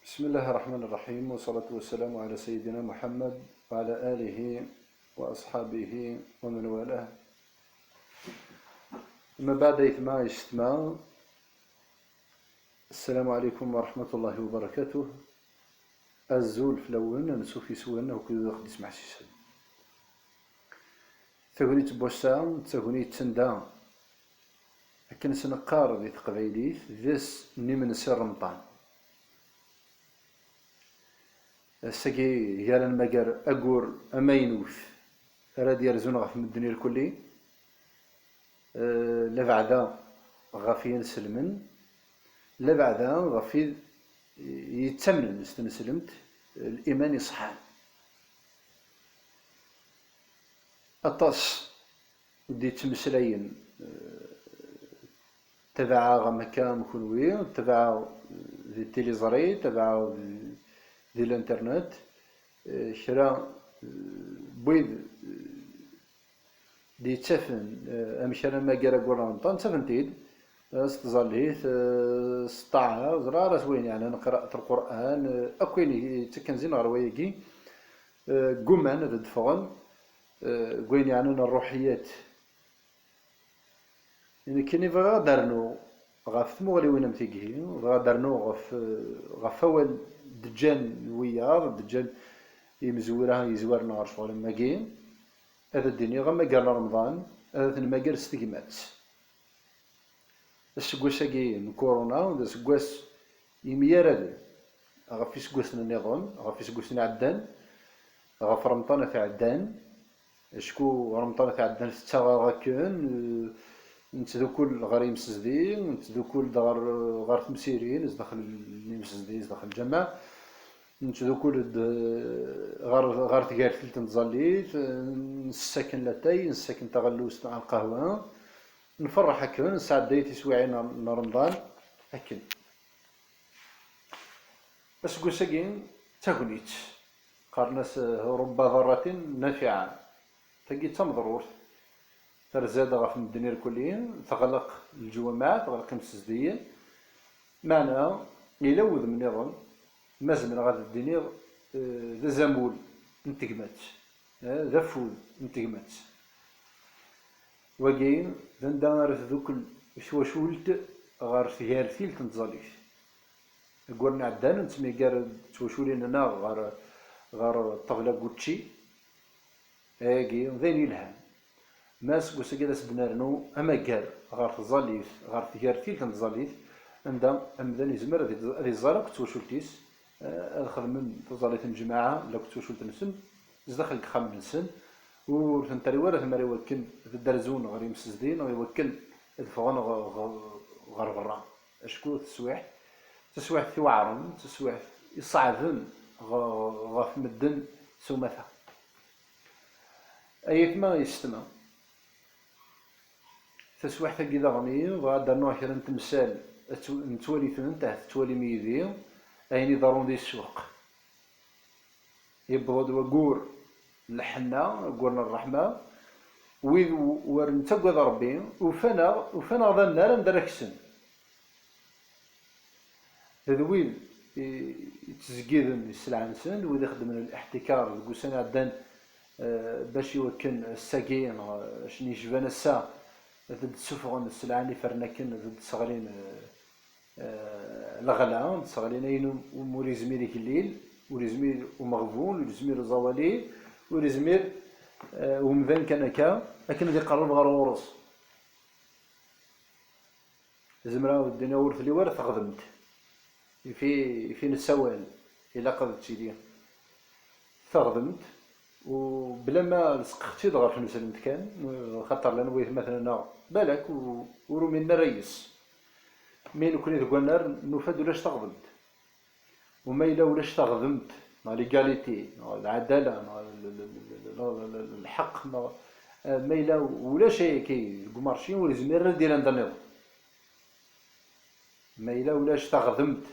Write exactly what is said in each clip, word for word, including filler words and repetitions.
بسم الله الرحمن الرحيم، والصلاة والسلام على سيدنا محمد وعلى آله وأصحابه ومن والاه. أما بعد، أيتما يستما، السلام عليكم ورحمة الله وبركاته. Azul fell-awen, ansuf yes-wen akked uxeddim imeḥsisen. Tagnit n wass-a d tagnit n tanda, akken s-neqqar di teqbaylit, d ass n imensi n Remḍan. Ass-agi gar anmagar aggur amaynut ara d-yerzun ɣef medden irkelli, eh, labeɛda ɣef yinselmen, labeɛda ɣef wid yettamnen s tneslemt, liman iṣeḥḥan. Aṭas i d-yettmeslayen, eh, tabaɛeɣ am akka am kenwi, tabaɛeɣ di tiliẓri, tabaɛeɣ di, di l'internet, eh, kra, eh, n wid, eh, d-yettafen, eh, amek ara nmager aggur n Remḍan, ttafen-t-id, eh, s tẓallit, eh, s ṭṭaɛa, ẓriɣ ara s wayen yeɛnan qira'at Lqur'an, eh, akk ayen yettakken zin ɣer wayagi, eh, gguman ad d-ffɣen, eh, deg wayen yeɛnan ṛṛuḥiyat. Nekkini bɣiɣ ad d-rnuɣ ɣef tmuɣliwin am tigi, bɣiɣ ad d-rnuɣ ɣef, eh, ɣef wawal d-ǧǧan wiyaḍ, d-ǧǧan yimezwura yezwaren ɣer ccɣel am wagi, ad d-iniɣ amager n Remḍan, ad t-nmager s tegmat. Aseggas-agi n Corona d aseggas yemyaraden ɣef yiseggasen nniḍen, ɣef yiseggasen iɛeddan, ɣef Remḍanat iɛeddan. Acku Remḍanat iɛeddan tettaɣ-aɣ akken, eh, nettdukul ɣer yimsezdi, nettdukul-d ɣer, ɣer temsirin, zdaxel n yimsezdi, zdaxel lǧameɛ, nettdukul-d, eh, ɣer, ɣer tgertilt n tẓallit, eh, nessaken latay, nessaken taɣellust n lqahwa, nferreḥ akken, nesɛedday tiswiɛin n Remḍan akken. Aseggas-agi d tagnit, qqaren-as, eh, rubba darratin nafiɛa. Tagi d tameḍrurt, terza-d ɣef medden irkelli, teɣleq leǧwameɛ, teɣleq imsezdiyen. Meɛna, yella wudem nniḍen, ma zemreɣ ad d-iniɣ, eh, d azamul n tegmat, eh, d afud n tegmat. Wagi, d anda ara tdukkel twacult ɣer tgertilt n tẓallit. Aggur-nni iɛeddan, nettemyagar-d d twaculin-nneɣ ɣer, ɣer ṭṭabla n wučči. Ayagi, d ayen yelhan. Ma seg wass-agi ad as-d-nernu amagar ɣer tẓallit, ɣer tgertilt n tẓallit, anda amdan yezmer ad, ad iẓer akk d twacult-is, eh, ad xedmen taẓallit n ljemaɛa, la akk d twacult-nsen, zdaxel n yexxamen-nsen, ur ten-terri ara tmara i wakken ad d-rzun ɣer yimsezdi, neɣ i wakken ad ffɣen ɣ-, ɣ-, ɣer berra. Acku d taswiɛt, d taswiɛt iweɛren, d taswiɛt iṣeɛben ɣ-, ɣef medden s umata. Ay atma yessetma, taswiɛt-agi daɣen, bɣiɣ ad d-rnuɣ kra n temsal, ad tw-, nettwali-tent, ahat tettwalim yid-i, ayen iḍerrun di ssuq. Yewweḍ-d waggur n lḥenna, waggur n ṛṛeḥma, wid u-, ur nettagad Ṛebbi, ufan-aɣ, ufan-aɣ d annar anda ara kksen. D wid i, i ttzeggiden i sselɛa-nsen, d wid ixeddmen liḥtikar deg ussan iɛeddan, eh, bac i wakken ass-agi, neɣ acu yecban ass-a, ad d-ssufɣen sselɛa-nni fren akken ad d-sseɣlin, eh, eh, leɣla, ad d-sseɣlin ayen umi, umi ur yezmir igellil, ur yezmir umeɣbun, ur yezmir uẓawali, ur yezmir, eh, umdan kan akka, akken ad iqerreb ɣer ɣur-s. Zemreɣ ad d-iniɣ ur telli ara teɣdemt. Ifi, ifi nessawal, ilaq ad tili teɣdemt, u bla ma nesqeqci-d ɣer tneslemt kan, xaṭer llan waytmaten-nneɣ, balak, u-, ur uminen ara yes. Mi nekni deg wannar, nufa-d ulac taɣdemt. U ma yella ulac taɣdemt, neɣ l'égalité, neɣ lɛadala, neɣ l-, l-, l-, l-, l-, l-, lḥeqq, neɣ, eh, ma yella ulac ayagi deg umarci, ur yezmir ara ad d-yili anda nniḍen. Ma yella ulac taɣdemt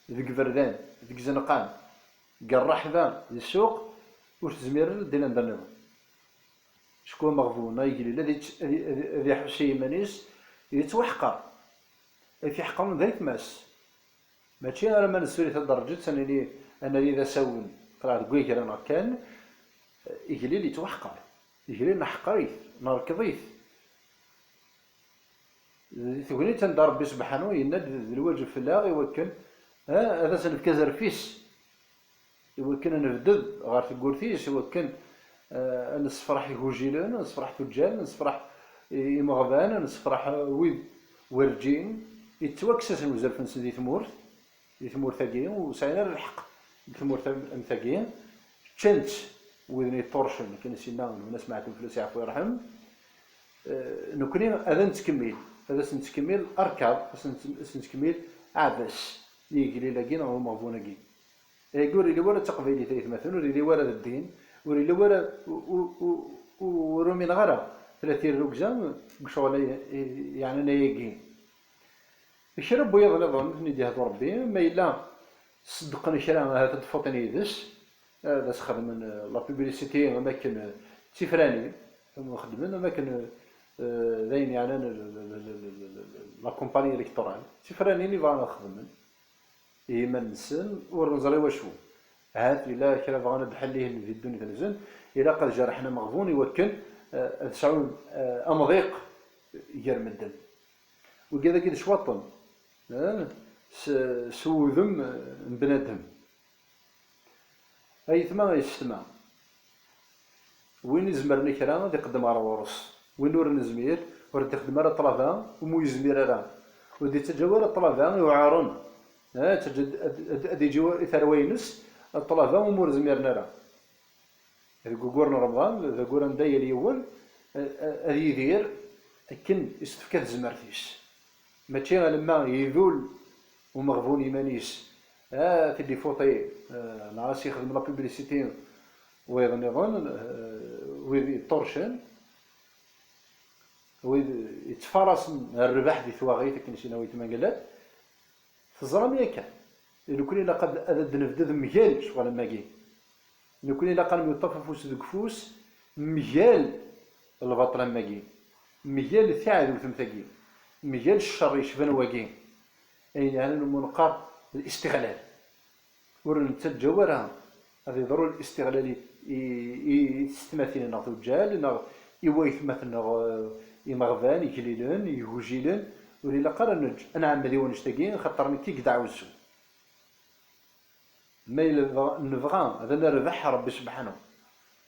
deg iberdan, deg izenqan, deg ṛṛeḥba, di ssuq, ur tezmir ara ad d-tili anda nniḍen. Acku ameɣbun, neɣ igellil, ad yett-, ad y-, ad y-, ad iḥuss i yiman-is yettwaḥqer. Ad t-iḥeqren d aytma-s. Mačči ara ma nessuli taderǧet, ad nini, ad nali d asawen, ṭṭleɛ deg wigran neɣ kan, igellil yettwaḥqer. Igellil neḥqer-it, nerkeḍ-it. Di tegnit anda Ṛebbi Sebḥanu yenna-d d lwaǧeb fell-aɣ i wakken, eh, ad as-nefk azref-is, i wakken ad nebded ɣer tewwurt-is, i wakken, eh, ad nessefreḥ igujilen, ad nessefreḥ tuǧǧal, ad nessefreḥ i-, imeɣban, ad nessefreḥ, eh, wid werǧin yettwakkes-asen uzref-nsen di tmurt, di tmurt-agi, ur sɛin ara lḥeqq deg tmurt am, am tagi, ččan-tt widen yeṭṭurcen, akken i s-yenna Lwennas Mɛatem fell-as yeɛfu yerḥem. Eh, nekkni ad nettkemmil, ad as-nettkemmil arkaḍ, ad as-nett-, ad as-nettkemmil aɛbas i yigellil-agi neɣ umeɣbun-agi. Ayagi ur ili wara d taqbaylit, ay atmaten, ur ili wara d ddin, ur ili wara, u-, u-, u-, u-, ur umineɣ ara tella tirrugza deg ccɣel ay-, ay-, yeɛnan ayagi. Kra n wiyaḍ nniḍen, ten-id-yehdu Ṛebbi, ma yella ṣeddqen kra, ahat ad d-fuṭin yid-s, ad as-xedmen, eh, la publicité, am akken, eh, d tifranin, am xedmen, am akken, eh, d ayen yeɛnan l-, l-, la compagnie électorale, d tifranin i bɣan ad xedmen i yiman-nsen, ur neẓri wacu. Ahat yella kra bɣan ad d-ḥellihen di ddunit-nsen, ilaq ad jerḥen ameɣbun i wakken, eh, ad sɛun, eh, amḍiq gar medden. Wigi dagi d ccwaṭen, eh, s, s wudem, eh, n bnadem. Ayetma, aysetma, win izemren i kra ad iqeddem ɣer ɣur-s, win ur nezmir, ur d-ixeddem ara ṭṭlaba, umi ur yezmir ara, ur d-ittaǧǧa ara ṭṭlaba iweɛren, eh, ad, ad, ad, ad iǧi i tarwa-ines ṭṭlaba umi ur zmiren ara. Deg ugur n Remḍan, d agur anda yal yiwen, eh, eh, ad yidir akken i s-tefka tezmert-is. Mačči alamma idul umeɣbun iman-is, ah, tilifuṭi, eh, neɣ ad s-yexdem la publicité, wiyaḍ nniḍen, eh, wid yeṭṭurcen, wid yettfarasen rrbeḥ di twaɣit, akken i s-yenna wayetma Gellad. Teẓram yakan, nekkni ilaq ad, ad d-nebded mgal ccɣel am wagi. Nekkni ilaq ad nemyeṭṭaf afus deg ufus mgal lbaṭel am wagi, mgal tiɛdewt am tagi, mgal ccer yecban wagi, ayen yeɛnan umi neqqar listiɣlal. Ur nettaǧǧa ara ad yeḍru listiɣlal i, i, i, i tsetmatin neɣ tuǧǧal neɣ i waytmaten neɣ, eh, imeɣban, igellilen, igujilen. Ur ilaq ara ad neǧǧ, ad nɛemmed i wannect-agi, axaṭer nekk i yedeɛwessu. Ma yella nebɣa, nebɣa ad nerbeḥ Ṛebbi Sebḥanu,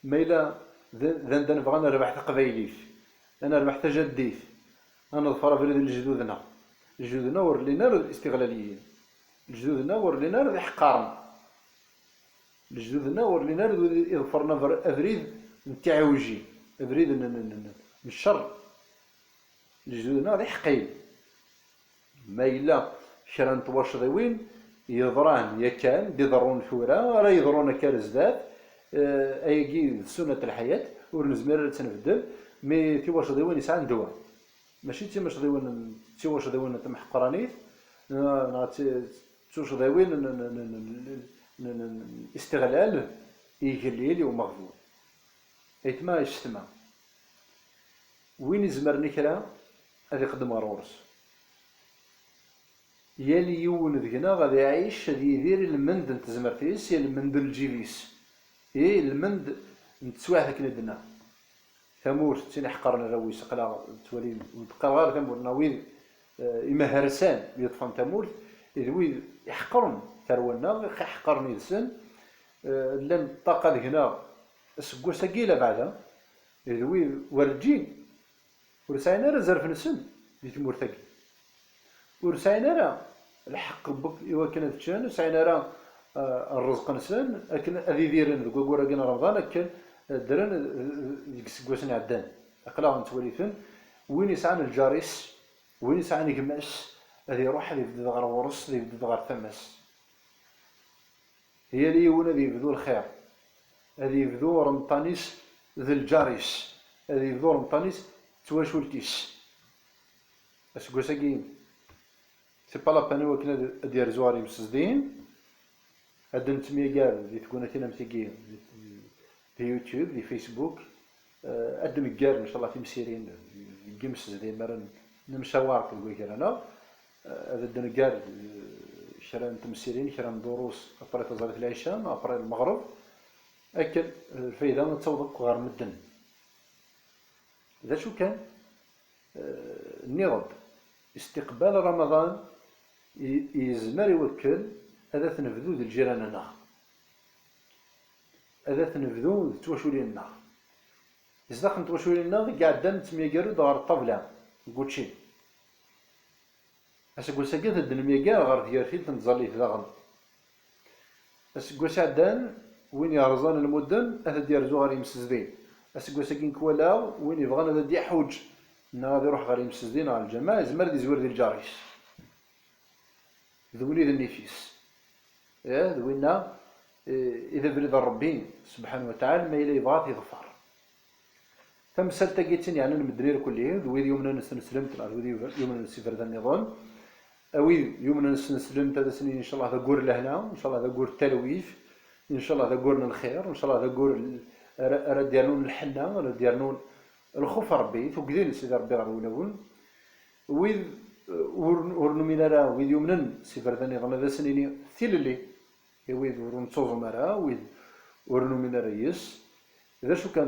ma yella d, d anda nebɣa ad nerbeḥ taqbaylit, ad nerbeḥ tajaddit, ad neḍfer abrid n lejdud-nneɣ. Lejdud-nneɣ ur llin ara d istiɣlaliyen. Lejdud-nneɣ ur llin ara d iḥeqqaren. Lejdud-nneɣ ur llin ara d wid iḍefren aber-, abrid n tiɛiwjin, abrid n, n, n, n, n ccer. Lejdud-nneɣ d iḥeqqiyen. Ma yella kra n twacḍiwin yeḍran yakan, d-iḍerrun tura, ara yeḍrun akka ar zdat, eh, ayagi d sunat lḥayat, ur nezmir ara ad tt-nbeddel, mi tiwacḍiwin yesɛan ddwa. Mačči d timacḍiwin n, d tiwacḍiwin n temḥeqranit, neɣ, neɣ d ti-, d tucḍiwin n, n, n istiɣlal i igellil, i umeɣbun. Aytma, aysetma, win izemren i kra ad iqeddem ɣer ɣur-s. Yal yiwen deg-neɣ ad iɛic, ad yidir i lmend n tezmert-is, i lmend n lǧib-is, i lmend n teswiɛt akken i d-nenna. Tamurt d tin iḥeqqren arraw-is, aql-aɣ nettwali, ur d-qqareɣ ara tamurt, neɣ wid, eh, imaharsan yeṭṭfen tamurt, d wid iḥeqqren tarwa-nneɣ, iḥeqqren yid-sen, eh, llan ṭṭaqa deg-neɣ aseggas-agi labeɛda, d wid werǧin ur sɛin ara azref-nsen di tmurt-agi. Ur sɛin ara lḥeqq n wakk-, i wakken ad ččen, ur sɛin ara, eh, rrezq-nsen, akken ad idiren deg waggur-agi n Remḍan, akken, eh, ddren, eh, deg iseggasen iɛeddan. Aql-aɣ nettwali-ten, win yesɛan lǧar-is, win yesɛan gma-s, ad iruḥ ad ibded ɣer ɣur-s, ad ibded ɣer tama-s. Yal yiwen ad yebdu lxir, ad yebdu remṭan-is d lǧar-is, ad yebdu remṭan-is d twacult-is. Aseggas-agi, c'est pas la peine i wakken ad, ad yerzu ɣer yimsezdiyen, ad nettemyagar di tegnatin am tigi, di, di YouTube, di Facebook, eh, ad d-neggar, ncallah, timsirin deg yimsezdiyen mi ara n-, nemcawar deg wagar-aneɣ, eh, ad d-neggar, eh, kra n temsirin, kra n durus après taẓallit lɛica, après lmeɣreb, akken lfayda ad taweḍ akk ɣer medden. D acu kan, eh, nniɣ-d, istiqbal Ramaḍan i- yezmer i wakken ad at-nebdu d lǧiran-nneɣ, ad at-nebdu d twaculin-nneɣ. Zdax n twaculin-nneɣ i iɛeddan nettemyagar-d ɣer ṭṭabla deg wučči. Aseggas-agi ad d-nemyagar ɣer tgertilt n tẓallit daɣen. Aseggas iɛeddan, win yerẓan lmudden ad d-yerzu ɣer yimsezdi. Aseggas-agi n kwalaɣ, win yebɣan ad d-iḥuǧ neɣ ad iruḥ ɣer yimsezdi neɣ lǧameɛ, yezmer ad izwir di lǧar-is d win i d nnif-is. Eh, d winna, eh, i d abrid n Ṛebbi subḥanahu wa taɛala, ma yella yebɣa ad t-iḍfer. Tamsalt-agi d tin yeɛnan medden irkelli, d wid yumnen s tneslemt neɣ d wid yumnen s iberdan nniḍen. A wid yumnen s tneslemt, ad asen-nini ncallah d aggur n lehna, ncallah d aggur n talwit, ncallah d aggur n lxir, ncallah d aggur n- ara ara d-yernun lḥenna, ara d-yernun lxuf n Ṛebbi, tugdi n Sidi Ṛebbi ɣer wulawen. Wid, eh, ur ur numin ara, wid yumnen s iberdan nniḍen, ad asen-nini tilelli i wid ur nettuẓum ara, wid ur numin ara yes. D acu kan,